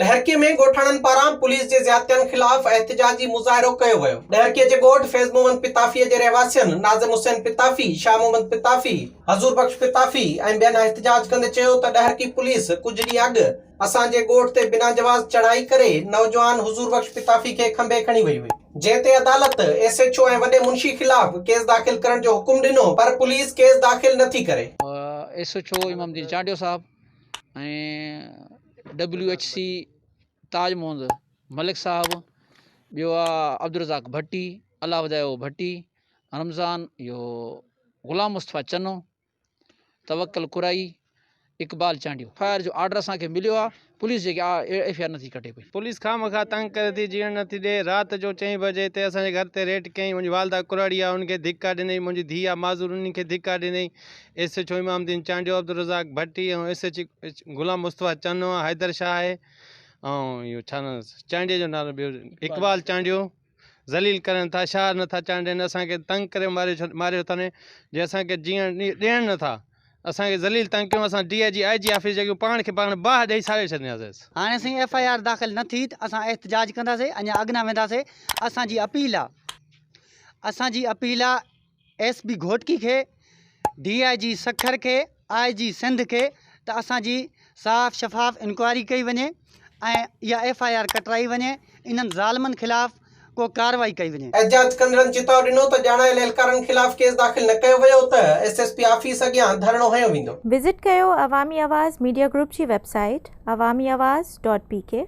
ڏهرڪي ۾ ڳوٺاڻن پاران پوليس جي زيادتين خلاف احتجاجي مظاهرو ڪيو ويو. ڏهرڪي جي ڳوٺ فيض محمد پتافي جي رهواسين ناظم حسين پتافي، شاهه محمد پتافي، حضور بخش پتافي ۽ ٻين احتجاج ڪندي چيو ته ڏهرڪي پوليس ڪجهه ڏينهن اڳ اسان جي ڳوٺ تي بنا جواز چڙهائي ڪري نوجوان حضور بخش پتافي کي کنڀي کڻي وئي هئي جنهن تي عدالت ايس ايڇ او ۽ وڏي منشي خلاف ڪيس داخل ڪرڻ جو حڪم ڏنو پر پوليس ڪيس داخل نٿي ڪري. ايس ايڇ او امام الدين چانڊيو صاحب ۽ W H C Taj Muhammad Malik صاحب ٻيو آ عبدالرزاق ڀٽي الله وڌايو ڀٽي رمضان اهو غلام مصطفيٰ چنو توڪل ڪرائي اقبال چانڊيو فائر جو آرڊر اسان کي مليو آ پوليس جيڪي آ ايف I R نٿي ڪٽي پئي. پوليس خامخواه تنگ ڪري ٿي جيئڻ نٿي ڏي رات جو چئين بجي هتي اسان جي گهر تي ريڊ ڪيائين منهنجي والده ڪرهاڙي آ ان کي ڌڪا ڏنائين منهنجي ڌيء آ معذور انهي کي ڌڪا ڏنائين S H O Imam Uddin Chandio Abdul Razzaq Bhatti ۽ S H Ghulam Mustafa Channo Haider Shah آهي ۽ اهو ڇا نالو چانڊيي جو نالو ٻيو اقبال چانڊيو ذليل ڪرن ٿا شاهه نٿا چانڊين اسان کي تنگ ڪري ماري ماريو اٿن جي اسان کي جيئڻ ڏيڻ نٿا اسان کي ذليل تنگ ڪيو اسان D I G I G office جيڪي پاڻ کي پاڻ باهه ڏئي ساڙي ڇڏينداسين. هاڻي سائين ايف I R داخل نه ٿي ته اسان احتجاج ڪنداسين اڃا اڳنا وينداسين اسان جي اپيل آ اسان جي اپيل آ ايس پي گهوٽڪي کي، ڊي I جي سکر کي، آء جي سنڌ کي ته اسان جي صاف شفاف انڪوائري ڪئي وڃي ۽ اها ايف I R ڪٽرائي وڃي انهن ظالمن خلاف ڪو ڪارروائي ڪئي وڃي. احتجاج ڪندڙن چتاء ڏنو ته ڄاڻايل اهلڪارن خلاف ڪيس داخل نه ڪيو ويو ته ايس ايس پي آفيس اڳيان ڌرڻو هنيو ويندو. وزٽ ڪيو عوامي آواز ميڊيا گروپ جي website Awami Awaz dot P K.